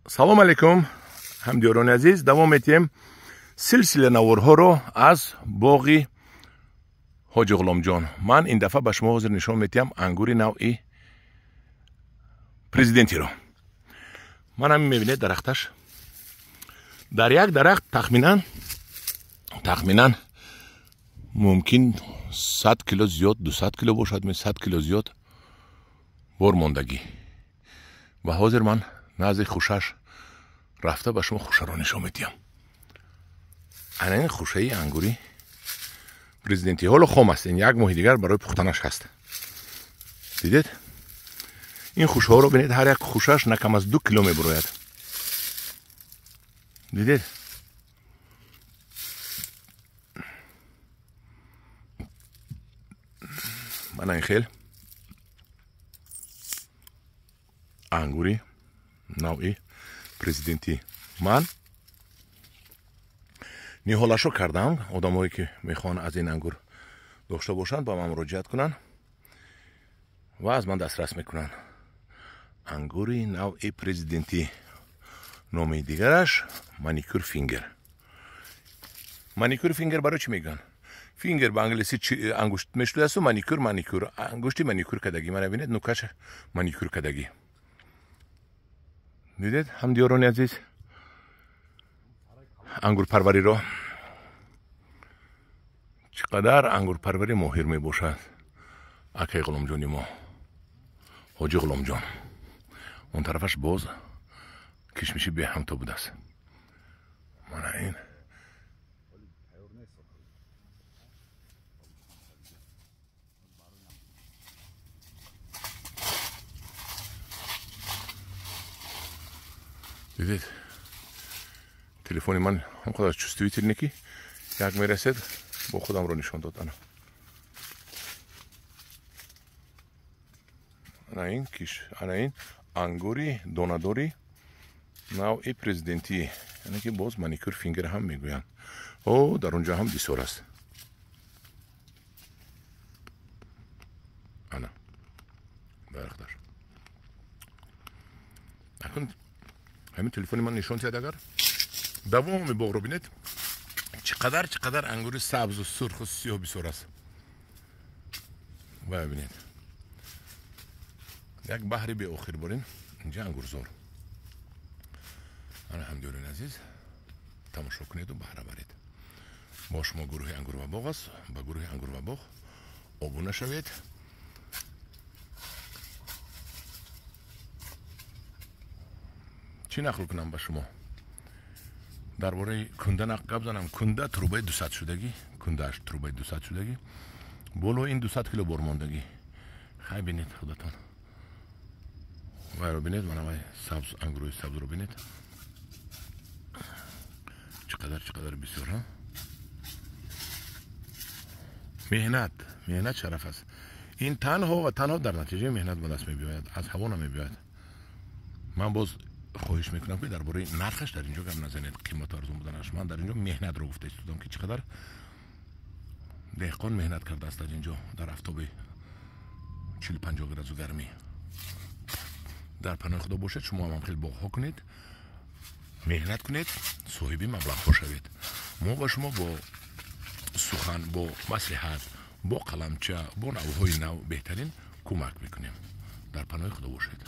Салом алейкум, ҳамдиёрони азиз. Давом метиҳем силсила наворҳоро аз боғи Ҳоҷи Ғуломҷон. Ман ин дафъа ба шумо ҳозир нишон метиҳам ангури навъи президентиро. Ман ҳамин мебинед дарахташ. Дар як дарахт тахминан мумкин 100 кило зиёд, 200 кило бошад, 100 кило зиёд бор мондагӣ. Ва ҳозир ман назди хушаш рафта ба шумо хушаро нишон медиҳам. Ана ин хушаи ангури президентӣ ҳоло хом аст, ин як моҳи дигар барои пухтанаш ҳаст. Дидед? Ин хушаҳоро бинед, ҳар як хушаш на кам аз 2 кило мебурояд. Дидед? Мана ин хел ангури навъи президентӣ. Ман ниҳолашо кардам. Одамое ки мехоҳанд аз ин ангур дошта бошанд, ба ман муроҷиат кунанд ва аз ман дастрас мекунанд. Ангури навъи президентӣ, номи дигараш маникюр фингер. Маникюр фингер барои чӣ мегӯянд? Фингер ба англисӣ ангушт мешудааст, маникюр маникюр, ангушти маникюр кардагӣ. Мана бинед, нукаш маникюр кардагӣ. Дидед, ҳамдиёрони азиз, ангурпарвариро чӣ қадар ангурпарварӣ моҳир мебошад акаи Ғуломҷони мо, Ҳоҷи Ғуломҷон. Он тарафаш боз кишмиши беҳамто будааст. Мана ин дидед, телефони ман ҳамқадар чувствительный ки як мерасед бо худамро нишон дод. Ана ана ин киш, ана ин ангури донадори навъи президентӣ, яъне ки боз маникюр фингер ҳам мегӯянд. О, дар он ҷо ҳам бисёр аст. Ана дарахташ. Акун ҳамин телефони ман нишон диҳад, агар давоми боғро бинед, чӣ қадар ангури сабзу сурху сиёҳ бисёр аст. Ва бинед, як баҳри беохир борин инҷа ангурзор. Ана ҳамдиёрони азиз, тамошо кунеду баҳра баред. Бо шумо гурӯҳи Ангур ва боғ аст. Ба гурӯҳи Ангур ва боғ обуна шавед. Чӣ нақл кунам ба шумо? Дар бораи кунда гап занам. Кунда трубаи 200 шудагӣ, кундааш трубаи 200 шудагӣ, боло ин 200 кило бор мондагӣ. Хай бинед худатон. Вайро бинед, мана вай сабз, ангурои сабзро бинед. Чӣ қадар бисёр, ҳа? Меҳнат шараф аст. Ин танҳо ва танҳо дар натиҷаи меҳнат ба даст мебиёяд, аз ҳаво намебиёяд. Ман боз хоҳиш мекунам ки дар бораи нархаш дар инҷо гап назанед, қимату арзон буданаш. Ман дар инҷо меҳнатро гуфта истодам ки чӣ қадар деҳқон меҳнат кардааст дар инҷо, дар афтоби 40-50 градусу гармӣ. Дар паноҳи Худо бошед. Шумо ҳам хеле боғҳо кунед, меҳнат кунед, соҳиби маблағҳо шавед. Мо ба шумо бо сухан, бо маслиҳат, бо қаламча, бо навъҳои нав беҳтарин кӯмак мекунем. Дар паноҳи Худо бошед.